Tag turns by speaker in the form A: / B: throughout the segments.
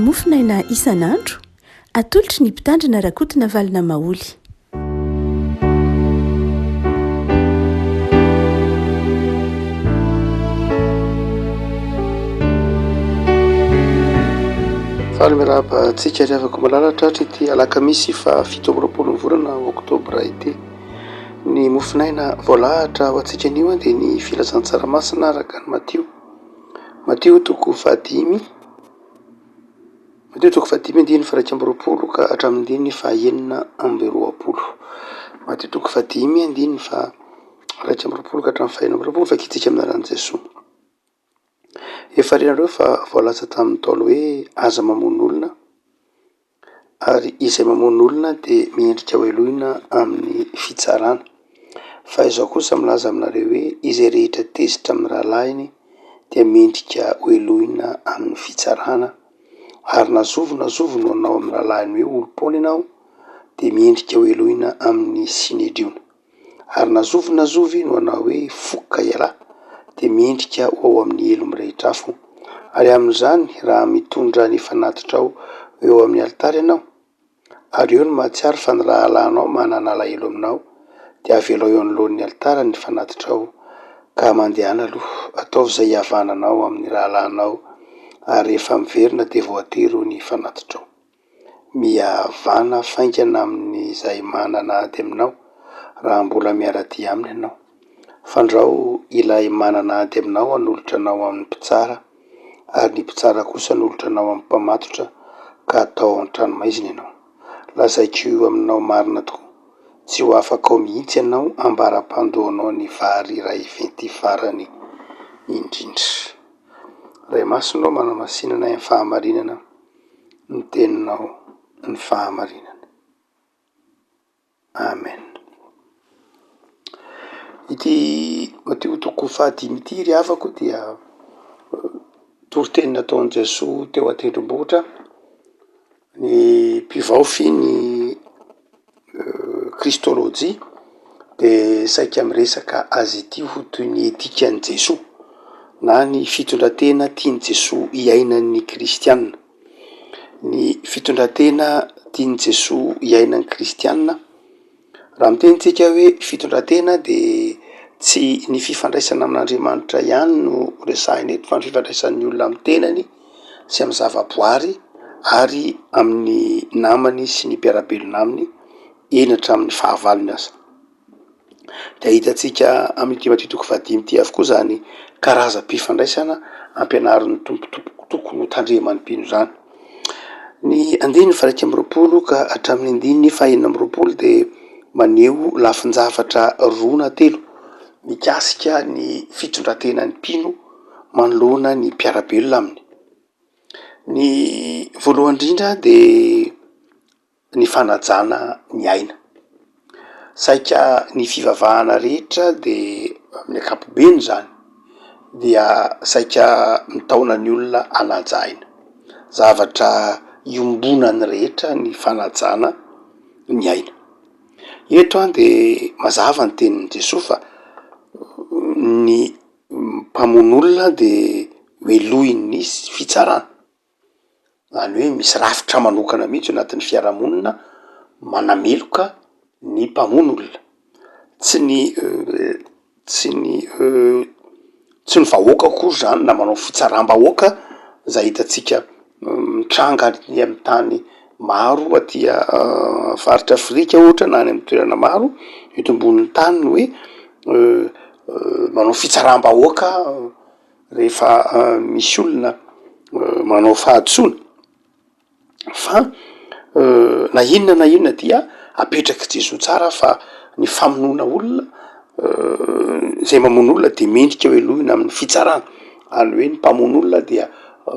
A: Mofonaina isan'andro, atolotry ny Mpitandrina Rakotonavalona Maholy.
B: Faly miarahaba antsika ry havako malala tratry ity alakamisy faha 27 ny volana oktobra ity. Ny mofonaina voalahatra ho antsika anio dia ny filazantsara masina araka an'i Matio. Matio toko fahadimy, Matio toko fahadimy andininy faha-21 ka hatramin'ny andininy faha-26. Matio toko fahadimy andininy faha-21 ka hatramin'ny faha-26, vakintsika amin'ny anaran'i Jesoa. Efa renareo fa voalaza tamin'ny Ntaolo hoe aza mamono olona ary izay mamono olona dia miendrika hohelohina amin'ny fitsarana. Fa izaho kosa milaza aminareo hoe izay rehetra tezitra amin'ny rahalahiny dia mendrika hohelohina amin'ny fitsarana, ary na zovy na zovy no hanao amin'ny rahalahiny hoe olom-poana ianao dia mendrika hohelohina amin'ny synedriona. Ary na zovy na zovy no hanao hoe foka ialahy, dia mendrika ho ao amin'ny helo mirehitra afo. Ary amin'izany, raha mitondra ny fanatitrao eo amin'ny alitara ianao, ary eo no mahatsiaro fa ny rahalahinao manana alahelo aminao, dia avelao eo anoloan'ny alitara ny fanatitrao, ka mandehana aloha, ataovy izay hihavananao amin'ny rahalahinao, ary rehefa miverina dia voatery ho ny fanatitrao. Mihavana faingana amin'izay manana ady aminao, raha mbola miara-dia aminy ianao. Fandrao ilay manana ady aminao hanolotra anao amin'ny mpitsara, ary ny mpitsara kosa hanolotra anao amin'ny mpamatotra, ka hatao ao an-tranomaizina ianao. Lazaiko aminao marina tokoa, tsy ho afaka ao mihitsy ianao ambara-pandoanao ny vary iray venty farany indrindra. Ray Masina ô, manamasina anay amin'ny fahamarinana. ny teninao ny fahamarinana. Amen. Ity Matio toko fahadimy ity ry havako dia toriteny nataon'i Jesoa teo an-tendrombohitra, ny mpivaofy ny kristôlôjia de saika miresaka azy ity ho toy ny etikan'i Jesoa na ny fitondran-tena tian'i Jesoa hiainan'ny kristianina. Ny fitondran-tena tian'i Jesoa hiainan'ny kristianina, raha miteny tsika hoe fitondran-tena de tsy ny fifandraisana amin'Andriamanitra ihany no resahina eto fa ny fifandraisan'ny olona amin'ny tenany sy amin'ny zavaboary ary amin'ny namany sy ny mpiara-belona aminy, eny hatramin'ny fahavalony aza. Dia hitantsika amin'ity Matio toko fahadimy ity avokoa izany karazam-pifandraisana ampianarin'ny Tompo tompoko tokony ho tandreman'ny mpino izany. Ny andininy faha 21 ka hatramin'ny andininy faha 26 dia maneho lafin-javatra roa na telo mikasika ny fitondran-tenan'ny mpino manoloana ny mpiara-belona aminy. Ny voalohany indrindra de ny fanajana ny aina. Saika ny fivavahana rehetra de amin'ny ankapobeny zany dia saika mitaona ny olona hanaja aina. Zavatra iombonan'ny rehetra ny fanajana ny aina. Eto an de mazava ny tenin'i Jesoa fa ny mpamono olona de melohin'ny fitsarana, zany hoe misy rafitra manokana mihitsy ao anatin'ny fiarahamonina manameloka ny mpamono olona, tsy ny tsy ny tsy ny vahoaka akory zany na manao fitsaram-bahoaka zay hitantsika mitranga any amin'ny tany maro aty faritra Afrika ohatra na any amin'ny toerana maro eto ambonin'ny tany ny hoe manao fitsaram-bahoaka rehefa misy olona manao fahadisoana fa na inona na inona dia apetrak'i Jesoa tsara fa ny famonoana olona zay mamono olona de mendrika ho helohina amin'ny fitsarana, ary hoe ny mpamono olona dia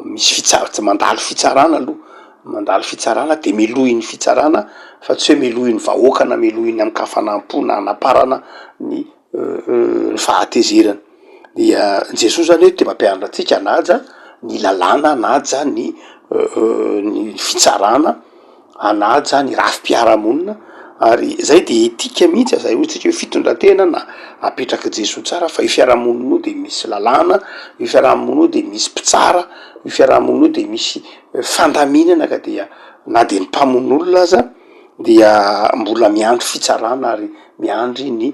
B: misy fitsa- tsy mandalo fitsarana aloha, mandalo fitsarana de melohin'ny fitsarana fa tsy hoe melohin'ny vahoaka na melohin'ny amin-kafanam-po na anaparana ny ny fahatezerana. Dia Jesoa zany eto de mampianatra antsika hanaja ny lalàna, hanaja ny ny fitsarana, hanaja ny rafi-piarahamonina, Ary zay de etika mihitsy zay hoy tsika hoe fitondran-tena na apetrak'i Jesoa tsara fa io fiarahamonina io de misy lalàna, io fiarahamonina io de misy mpitsara, io fiarahamonina io de misy fandaminana ka dia na de ny mpamono olona aza dia mbola miandry fitsarana ary miandry ny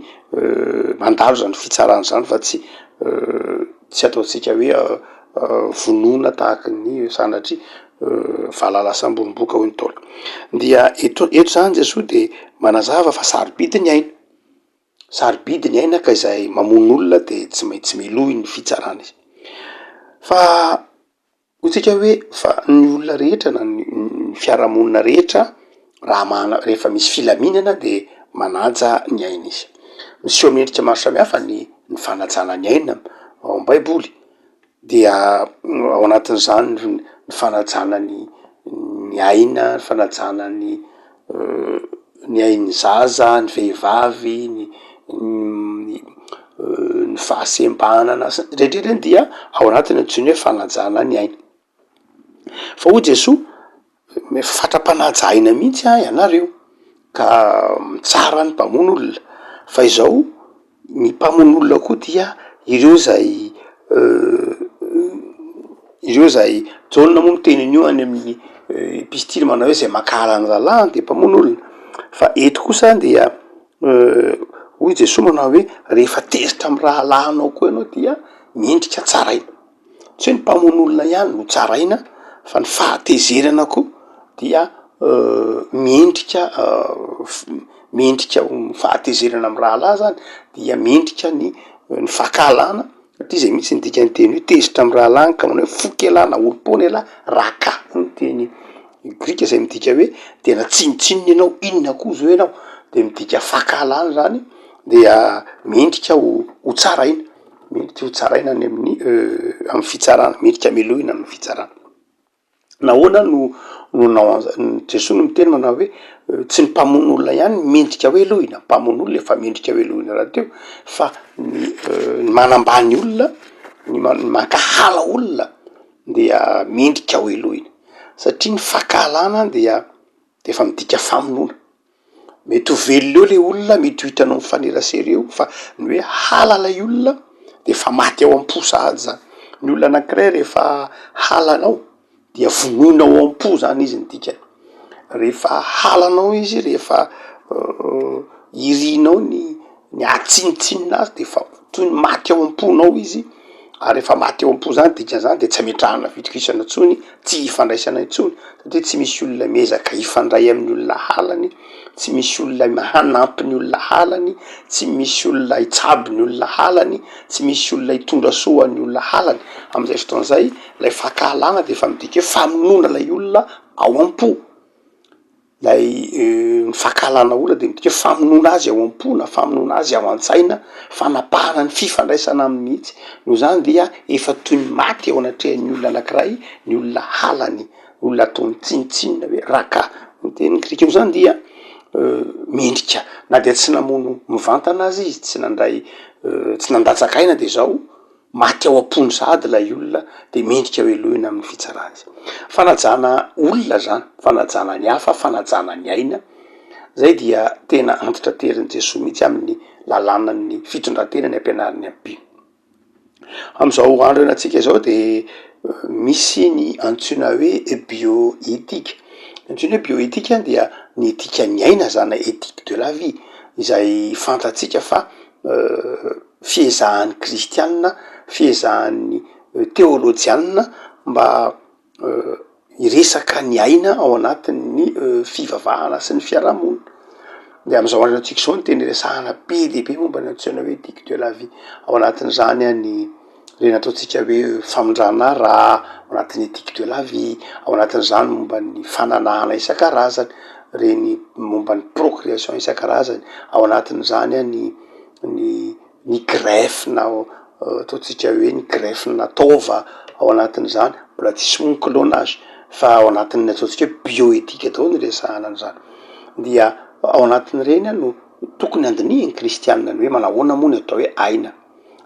B: mandalo zany fitsarana zany fa tsy tsy ataontsika hoe vonoina tahaky ny sanatria valala samborim-boka hoy ny Ntaolo. Dia eto eto zany Jesoa de manazava fa sarobidy ny aina, sarobidy ny aina ka izay mamono olona de tsy maintsy melohin'ny fitsarana izy. Fa hoy tsika hoe fa ny olona rehetra na ny fiarahamonina rehetra raha mana- rehefa misy filaminana de manaja ny aina izy. Miseho amin'ny endrika maro samihafa ny ny fanajana ny aina ao am-baiboly. Dia ao anatin'izany ny fanajana ny ny aina, ny fanajana ny ny ain'ny zaza, ny vehivavy, ny ny ny fahasembanana sy rehetra ireny dia ao anatin'ny antsoina hoe fanajana ny aina. Fa hoy Jesoa, fatra-panaja aina mihitsy an ianareo ka mitsara ny mpamono olona, fa izao ny mpamono olona koa dia ireo zay ireo zay, Jaona moa miteny an'io any amin'ny epistily manao hoe zay mankahala ny rahalahiny de mpamono olona, fa eto kosa dia hoy Jesoa manao hoe rehefa tezitra amin'ny rahalahinao koa ianao dia mendrika tsaraina. Tsy hoe ny mpamono olona ihany no tsaraina fa ny fahatezerana koa dia mendrika mendrika ho fahatezerana amy rahalahy zany dia mendrika ny ny fankahalana satria zay mihitsy ny dikan'ny teny hoe tezitra amy rahalahiny ka manao hoe foky ialahy na olom-poana ialahy raka hoy ny teny grika zay midika hoe tena tsinontsinona ianao inona koa zao ianao de midika fankahalana zany dia mendrika ho ho tsaraina. Mendrika ho tsaraina any amin'ny amin'ny fitsarana, mendrika melohina amin'ny fitsarana. Nahoana no no nanao an'zany? Jesoa no miteny manao hoe tsy ny mpamono olona ihany no mendrika ho helohina, mpamono olona efa mendrika ho helohina rahateo fa ny ny manambany olona, ny ma- ny mankahala olona dia mendrika ho helohina satria ny fankahalana dia de efa midika famonoana. Mety ho velona eo le olona, mety ho hitanao mifanerasera eo fa ny hoe hala lay olona de efa maty ao am-po sahady zany, ny olona anakiray rehefa halanao dia vonoinao ao am-po zany izy ny dikany, rehefa halanao izy rehefa irinao ny ny hahatsinontsinona azy de efa toy ny maty ao am-ponao izy ary rehefa maty ao am-po zany dikan'izany de tsy ametrahana fitokisana intsony, tsy ifandraisana intsony satria tsy misy olona miezaka hifandray amin'ny olona halany, tsy misy olona hanampy ny olona halany, tsy misy olona hitsabo ny olona halany, tsy misy olona hitondra soa ny olona halany, am'zay fotoana zay lay fankahalana de efa midika hoe famonoana lay olona ao am-po. Ilay ny fankahalana olona dia midika hoe famonoana azy ao am-po na famonoana azy ao an-tsaina, fanapahana ny fifandraisana aminy mihitsy. Noho izany dia efa toy ny maty eo anatrehan'ny olona anankiray ny olona halany, olona ataony tsinontsinona hoe raka. Ny teny grika io zany dia mendrika na dia tsy namono mivantana aza izy, tsy nandray tsy nandatsaka aina de zao Maty ao am-pony sahady ilay olona dia mendrika ho helohina amin'ny fitsarana izy. Fanajana olona zany, fanajana ny hafa, fanajana ny aina, zay dia tena antitraterin'i Jesoa mihitsy amin'ny lalànan'ny fitondran-tenany ampianariny amin'ny mpino. Amin'izao andro iainantsika izao de misy ny antsoina hoe bioéthique, ny antsoina hoe bioéthique dia ny etikan'ny aina zany na éthique de la vie izay fantatsika fa fiezahan'ny kristiana, fiezahan'ny teolojiana mba hiresaka ny aina ao anatin'ny fivavahana sy ny fiarahamonina. De am'zao andro antsika zao no tena iresahana be dia be momba ny antsoina hoe éthique de la vie, ao anatin'izany ny ireny ataontsika hoe famindrana rà ao anatin'ny éthique de la vie, ao anatin'izany momba ny fananahana isan-karazany, reny momba ny procréation isan-karazany, ao anatin'izany ny ny ny greffe na ataontsika hoe ny greffe na taova ao anatin'izany, mbola tsisy moa ny clonage fa ao anatin'ny ataontsika hoe bioéthique daholo no iresahana an'izany, dia ao anatin'ireny no tokony handinihin'ny kristianina ny hoe manahoana moa ny atao hoe aina,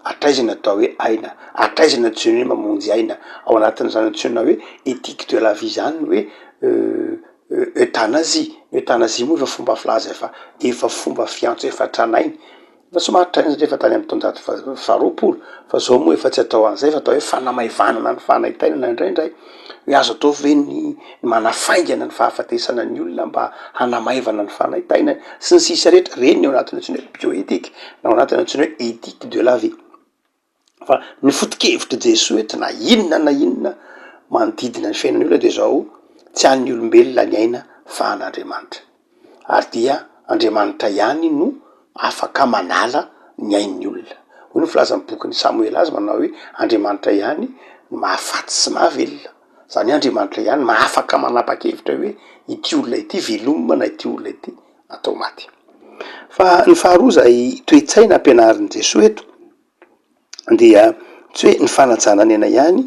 B: hatraiza ny atao hoe aina, hatraiza ny antsoina hoe mamonjy aina, ao anatin'izany antsoina hoe éthique de la vie zany ny hoe. Euthanasie, ny euthanasie moa efa fomba filaza efa efa fomba fiantso efa tranainy, efa somary tranainy satria efa tany amin'ny taonjato faha-roapolo, fa zao moa efa tsy atao an'izay fa atao hoe fanamaivanana ny fanaintainana indraindray, hoe azo atao ve ny manafaingana ny fahafatesana ny olona mba hanamaivana ny fanaintainany sy ny sisa rehetra, reny ny ao anatin'ny antsoina hoe bioéthique na ao anatin'ny antsoina hoe éthique de la vie. Fa ny foto-kevitr'i Jesoa eto na inona na inona manodidina ny fiainan'ny olona de zao, tsy an'ny olombelona ny aina fa an'Andriamanitra, ary dia Andriamanitra ihany no afaka manala ny ain'ny olona. Hoy ny filazan'ny bokin'i Samoela azy manao hoe Andriamanitra ihany no mahafaty sy mahavelona, zany hoe Andriamanitra ihany mahafaka manapa-kevitra hoe ity olona ity velomina na ity olona ity atao maty. Fa ny faharoa izay toe-tsaina ampianarin'i Jesoa eto dia tsy hoe ny fanajana ny aina ihany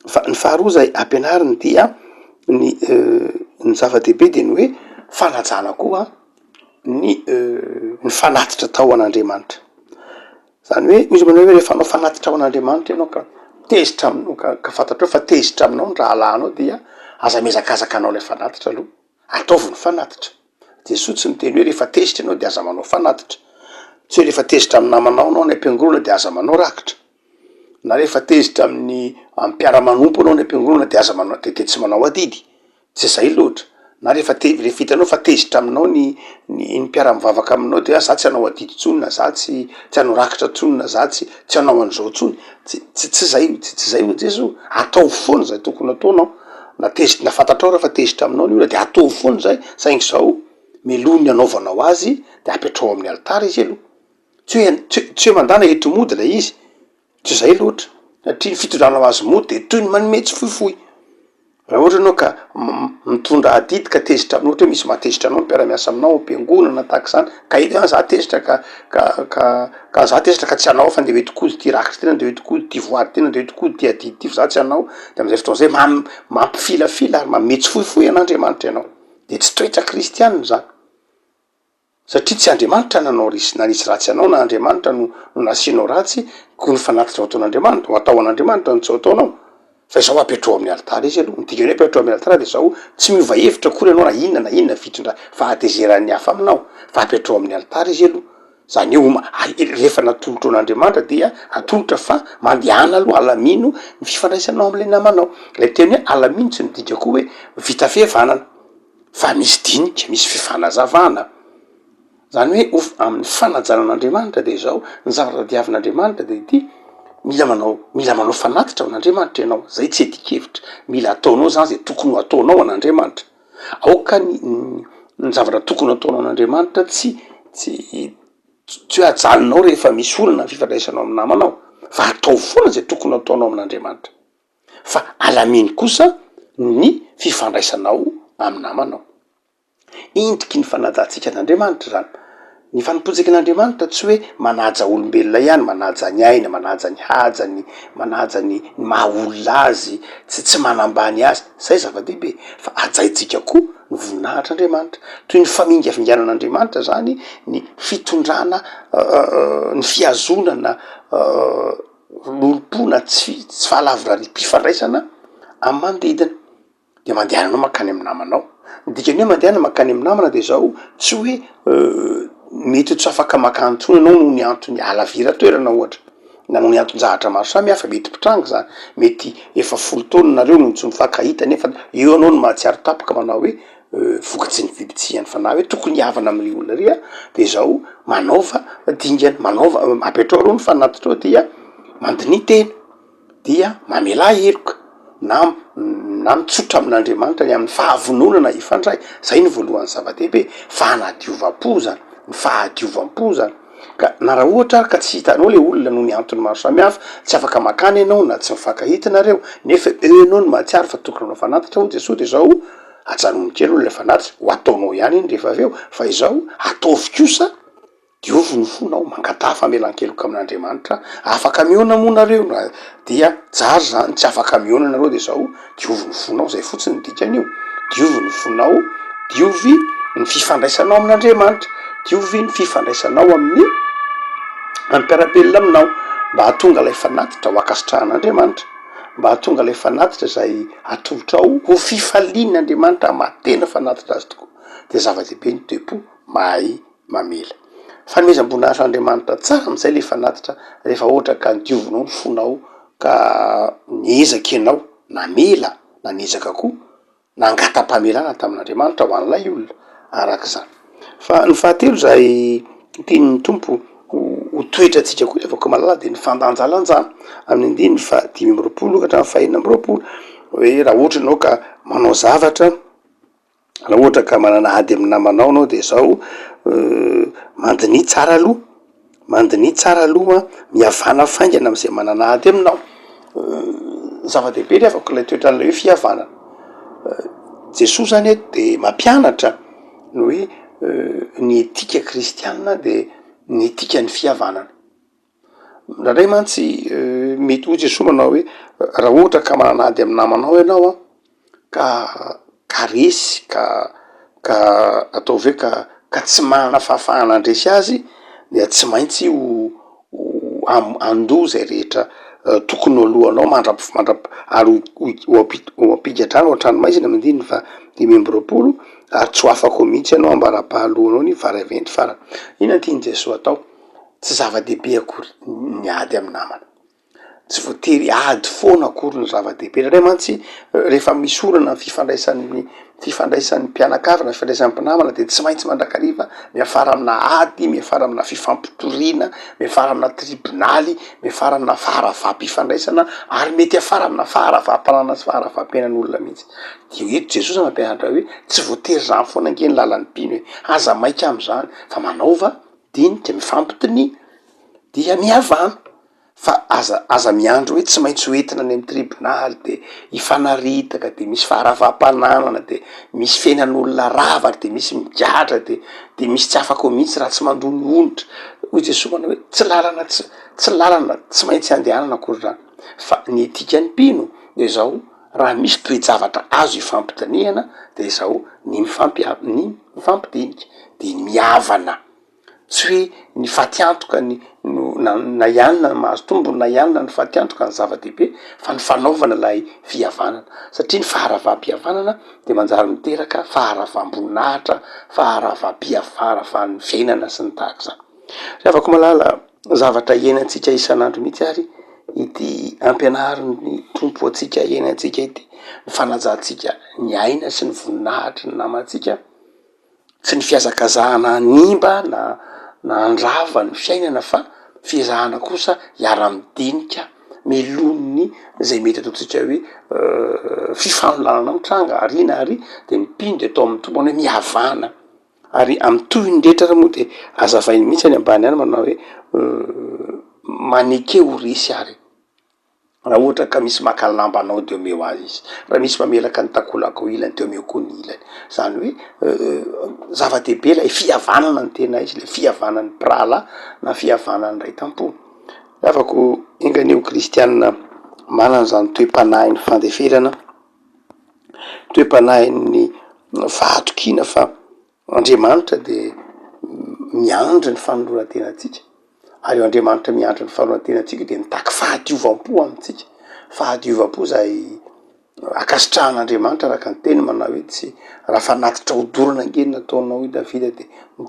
B: fa ny faharoa izay ampianariny dia ny ny zava-dehibe dia ny hoe fanajana koa ny ny fanatitra atao an'Andriamanitra. Izany hoe misy manao hoe rehefa hanao fanatitra ho an'Andriamanitra ianao ka tezitra aminao ka ka fantatrao fa tezitra aminao ny rahalahinao dia aza mihazakazaka hanao ilay fanatitra aloha. Ataovy ny fanatitra. Jesoa tsy miteny hoe rehefa tezitra ianao dia aza manao fanatitra. Tsy hoe rehefa tezitra amin'ny namanao ianao any am-piangonana dia aza manao rakitra. Na rehefa tezitra amin'ny amin'ny mpiara-manompo ianao any am-piangonana dia aza manao dia dia tsy manao adidy. Tsy izay loatra. Na rehefa te- rehefa hitanao fa tezitra aminao ny ny mpiara-mivavaka aminao dia za tsy hanao adidy intsony na za tsy tsy hanao rakitra intsony na za tsy tsy hanao an'izao intsony. Tsy tsy tsy izay tsy izay hoy Jesoa. Ataovy foana izay tokony hataonao. Na tezitra na fantatrao raha fa tezitra aminao ny olona de ataovy foana izay, saingy izao mialoha ny hanaovanao azy de apetrao amin'ny alitara izy aloha, tsy hoe tsy tsy hoe mandana eto mody ilay izy, tsy izay loatra, satria ny fitondranao azy mody de toy ny manome tsifoifoy, raha ohatra ianao ka mitondra adidy ka tezitra aminao, ohatra hoe misy mahatezitra anao ny mpiara-miasa aminao ao am-piangonana tahaka izany, ka eto zany za tezitra ka ka ka Ka za tezitra ka tsy hanao fa ndeha hoentiko hody ity rakitra ity na ndeha hoentiko hody ity voady ity na ndeha hoentiko hody ity adidy ity fa za tsy hanao, de am'zay fotoana zay mam- mampifilafila ary manome tsifoifoy an'Andriamanitra ianao, de tsy toetra kristianina zany, satria tsy Andriamanitra nanao risy nanisy ratsy anao na Andriamanitra no no nasianao ratsy koa ny fanatitra ho ataon'Andriamanitra ho atao an'Andriamanitra no tsy ho ataonao, fa izao apetrao amin'ny alitara izy aloha, ny dikan'ny hoe apetrao amin'ny alitara de zao tsy miova hevitra akory ianao na inona na inona fitondra fahatezeran'ny hafa aminao fa apetrao amin'ny alitara izy aloha, Zany hoe oma- rehefa natolotra an'Andriamanitra dia atolotra fa mandehana aloha alamino ny fifandraisanao am'le namanao. Ilay teny hoe alamino tsy midika koa hoe vita fihavanana fa misy dinika, misy fifanazavana. Zany hoe of- amin'ny fanajana an'Andriamanitra de zao, ny zavatra tadiavin'Andriamanitra de ity, mila manao mila manao fanatitra ho an'Andriamanitra ianao, zay tsy adikevitra, mila ataonao zany zay tokony ho ataonao ho an'Andriamanitra. Aoka ny ny zavatra tokony ataonao an'Andriamanitra tsy tsy tsy hoe ajanonao rehefa misy olana ny fifandraisanao amin'ny namanao fa ataovy foana izay tokony ataonao amin'Andriamanitra fa alamino kosa ny fifandraisanao amin'ny namanao. Endriky ny fanajantsika an'Andriamanitra izany. Ny fanompoantsika an'Andriamanitra tsy hoe manaja olombelona ihany, manaja ny aina, manaja ny hajany, manaja ny ny maha olona azy, tsy tsy manambany azy, zay zava-dehibe, fa hajaintsika koa ny voninahitr'Andriamanitra. Toy ny famingavinganan'Andriamanitra zany ny fitondrana ny fihazonana lolompo na tsy tsy fahalavorariam-pifandraisana amin'ny manodidina. de mandehana anao mankany amin'ny namanao, ny dikan'ny hoe mandehana mankany amin'ny namana de zao, tsy hoe mety ho tsy afaka makany intsony ianao noho ny antony halaviran-toerana ohatra, na noho ny anton-javatra maro samihafa, mety mpitranga zany, mety efa folo taona nareo no tsy mifankahita nefa eo ianao no mahatsiaro tampoka manao hoe vokatry ny fibitsihan'ny fanahy hoe tokony hihavana amin'le olona ry aho, de zao manaova dingana, manaova apetrao aloha ny fanatitrao dia mandiniha tena. dia mamelà heloka na na mitsotra amin'Andriamanitra ny amin'ny fahavononana hifandray, zay no voalohan'ny zava-dehibe, fanadiovam-po zany, ny fahadiovam-po zany, ka na raha ohatra ary ka tsy hitanao le olona noho ny antony maro samihafa, tsy afaka makany ianao na tsy mifankahita nareo, nefa eo ianao no mahatsiaro fa tokony hanao fanatitra hoy Jesoa de zao ajanony kely aloha le fanatitra, ho ataonao ihany iny rehefa avy eo, fa izao ataovy kosa Diovy ny fonao, mangataha famelan-keloka amin'Andriamanitra, afaka mihaona moa nareo na dia jary zany, tsy afaka mihaona nareo de zao, diovy ny fonao, zay fotsiny ny dikan'io, diovy ny fonao, diovy ny fifandraisanao amin'Andriamanitra, diovy ny fifandraisanao amin'ny amin'ny mpiara-belona aminao, mba hahatonga ilay fanatitra ho ankasitrahan'Andriamanitra. mba hahatonga ilay fanatitra izay atolotrao ho fifalian'Andriamanitra maha tena fanatitra azy tokoa dia zava-dehibe ny toe-po mahay mamela. Fanomezam-boninahitr'Andriamanitra tsara amin'izay ilay fanatitra rehefa ohatra ka nodiovinao ny fonao ka niezaka ianao namela na niezaka koa nangata-pamelana tamin'Andriamanitra ho an'ilay olona araka izany. Fa ny fahatelo izay tian'ny Tompo ho toetrantsika koa rehefa malala dia ny fandanjalanjana amin'ny andininy faha 25 ka hatramin'ny faha 26 hoe raha ohatra ianao ka manao zavatra Raha ohatra ka manana ady amin'ny namanao anao de zao, mandiniha tsara aloha, mandiniha tsara aloha, mihavàna faingana am'zay manana ady aminao, zava-dehibe ry havako ilay toetran'ilay hoe fihavanana, Jesoa zany eto de mampianatra ny hoe ny etika kristianina de ny etikan'ny fihavanana. Indraindray mantsy mety hoy Jesoa manao hoe raha ohatra ka manana ady amin'ny namanao ianao an, ka ka resy ka ka ataovy hoe ka ka tsy manana fahafahana handresy azy dia tsy maintsy ho ho handoa zay rehetra tokony ho aloanao mandra- mandra- ary ho ho ampi- ho am-pigadrana ao an-tranomaizina amin'ny andininy faha 25 ary tsy ho afaka ao mihitsy ianao ambara-pahaloanao ny varaventy farany. Inona no tian'i Jesoa atao? Tsy zava-dehibe akory ny ady amin'ny namana, tsy voatery ady foana akory ny zava-dehibe, indraindray mantsy rehefa misy olana ny fifandraisan'ny fifandraisan'ny mpianakavy na fifandraisan'ny mpinamana de tsy maintsy mandrakariva miafara amina ady, miafara amina fifampitoriana, miafara amina tribonaly, miafara amina faharavam-pifandraisana ary mety hiafara amina faharavam-pananana sy faharavam-piainan'olona mihitsy. De eto Jesosy mampianatra hoe tsy voatery zany foana ange ny lalan'ny mpino e, aza maika am'zany fa manaova dinika, mifampitony dia mihavana fa aza aza miandry hoe tsy maintsy ho entina any amin'ny tribonaly de hifanaritaka de misy faharavam-pananana de misy fiainan'olona rava ary de misy migadra de de misy tsy afaka ao mihitsy raha tsy mandoa ny onitra, hoy Jesoa manao hoe tsy lalana tsy tsy lalana tsy maintsy andehanana akory zany fa ny etikan'ny mpino de zao raha misy toe-javatra azo ifampidinihana de zao ny mifampi- ny mifampidinika de ny mihavana, tsy hoe ny fatiantoka ny no na na i anona no mahazo tombony na i anona no fatiantoka ny zava-dehibe fa ny fanaovana ilay fihavanana satria ny faharavam-pihavanana de manjary miteraka faharavam-boninahitra, faharavam-piha- faharavan'ny fiainana sy ny tahaka izany. Ry havako malala, zavatra iainantsika isan'andro mihitsy ary ity ampianarin'ny Tompo antsika iainantsika ity, ny fanajantsika ny aina sy ny voninahitry ny namantsika, tsy ny fihazakazahana hanimba na na handrava ny fiainana fa fiezahana kosa hiara-midinika mialoha ny zay mety ataontsika hoe fifanolanana mitranga ary na ary de ny mpino de atao amin'ny Tompo hoe mihavana ary amin'ny tohiny rehetra ary moa de azavainy mihitsy any ambany any manao hoe maneke ho resy ary. Raha ohatra ka misy maka ny lambanao de omeo azy izy, raha misy mamelaka ny takolakao ilany de omeo koa ny ilany, zany hoe zava-dehibe lay fihavanana no tena izy, le fihavanan'ny mpirahalahy na fihavanan'ny ray tampo. Ry havako enga anie ho kristianina manana izany toe-panahin'ny fandeferana, toe-panahin'ny fahatokiana fa Andriamanitra dia miandry ny fanoloran-tenantsika, ary io Andriamanitra miandry ny fanoloran-tenantsika io dia mitaky fahadiovam-po amintsika, fahadiovam-po izay ankasitrahan'Andriamanitra araka ny teniny manao hoe tsy raha fanatitra hodorana ange no nataonao hoy Davida dia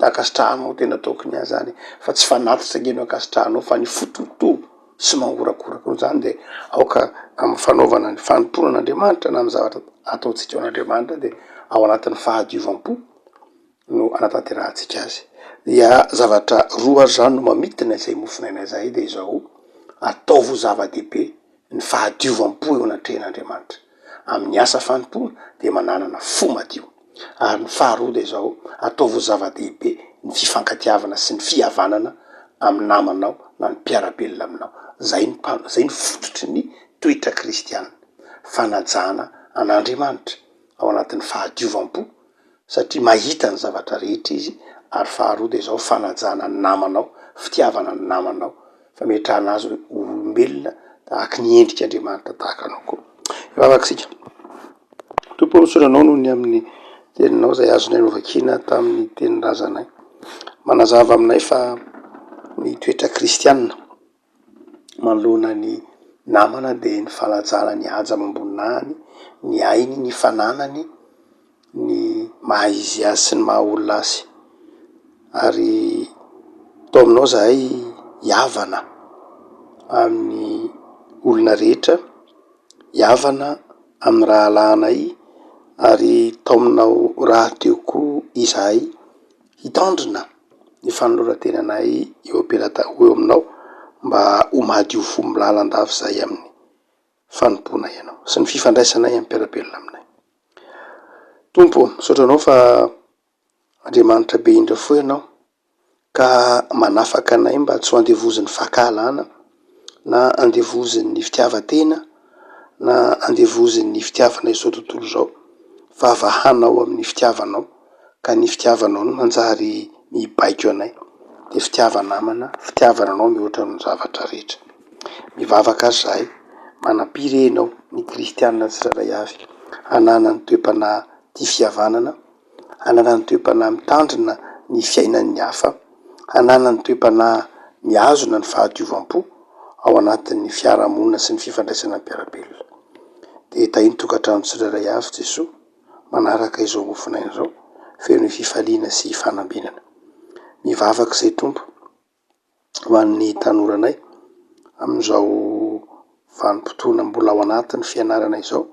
B: ankasitrahanao dia nataoko ny ahy zany fa tsy fanatitra ange no ankasitrahanao fa ny fo torotoro sy mangorakoraka noho izany dia aoka amin'ny fanaovana ny fanompoana an'Andriamanitra na amin'ny zavatra ataontsika ho an'Andriamanitra dia ao anatin'ny fahadiovam-po no anatanterahantsika azy. Dia zavatra roa ary izany no mamintina izay mofon'aina izay dia izao, ataovy ho zava-dehibe ny fahadiovam-po eo anatrehan'Andriamanitra. Amin'ny asa fanompoana dia mananana fo madio. Ary ny faharoa dia izao, ataovy ho zava-dehibe ny fifankatiavana sy ny fihavanana amin'ny namanao na ny mpiara-belona aminao. Izay no mpa- izay no fototry ny toetra kristiana, fanajana an'Andriamanitra ao anatin'ny fahadiovam-po satria mahita ny zavatra rehetra izy, ary faharoa dia izao, fanajana ny namanao, fitiavana ny namanao, fametrahana azy ho olombelona tahaky ny endrik'Andriamanitra tahaka anao koa. Hivavaka isika. Tompo ô, misaotra Anao noho ny amin'ny teninao izay azonay novakiana tamin'ny tenin-drazanay. Manazava aminay fa ny toetra kristianina manoloana ny. Namana dia ny fanajana ny haja amam-boninahiny, ny ainy, ny fananany, ny maha izy azy sy ny maha olona azy. Ary taominao izahay hihavana amin'ny olona rehetra, hihavana amin'ny rahalahinay ary taominao rahateo koa izahay hitandrina ny fanoloran-tenanay eo am-pelata- eo aminao mba ho madio fo milalandava izahay amin'ny fanompoanay anao sy ny fifandraisanay amin'ny mpiara-belona aminay. Tompo ô, misaotra anao fa Andriamanitra be indra fo ianao ka manafaka anay mba tsy ho andevozin'ny fankahalana na andevozin'ny fitiavan-tena na andevozin'ny fitiavana izao tontolo izao fa vahanao amin'ny fitiavanao ka ny fitiavanao no manjary mibaiko anay dia fitiava-namana, fitiavana anao mihoatra noho ny zavatra rehetra. Mivavaka ary izahay, manampia re ianao ny kristiana tsirairay avy hanana ny toe-panahy tia fihavanana, hanana ny toe-panahy mitandrina ny fiainan'ny hafa, hanana ny toe-panahy mihazona ny fahadiovam-po ao anatin'ny fiarahamonina sy ny fifandraisana mpiara-belona. Dia tahio ny tokantrano tsirairay avy Jesoa manaraka izao mofonaina izao feno fifaliana sy fanambinana. Mivavaka izay Tompo. ho an'ny tanoranay amin'izao vanim-potoana mbola ao anatin'ny fianarana izao,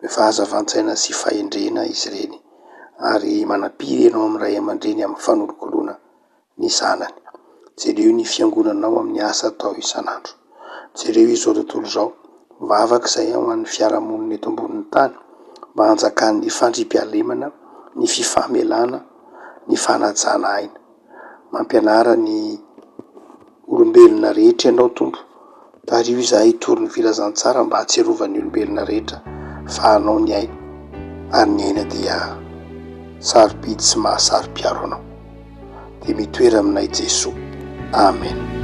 B: ny fahazavan-tsaina sy fahendrena izy ireny ary manam-piry ianao amin'ny ray aman-dreny amin'ny fanolokoloana ny zanany. Jereo ny fiangonanao amin'ny asa atao isan'andro. Jereo izao tontolo izao. Mivavaka izay aho ho an'ny fiarahamonina eto ambonin'ny tany mba hanjakan'ny fandriampahalemana, ny fifamelana, ny fanajana aina. Mampianara ny olombelona rehetra Ianao Tompo. Tariho izahay hitory ny filazantsara mba hahatsiarovan'ny olombelona rehetra fa Anao ny aina, ary ny aina dia sarobidy sy mahasaro-piaro Anao. Dia mitoera aminay Jesoa. Amen.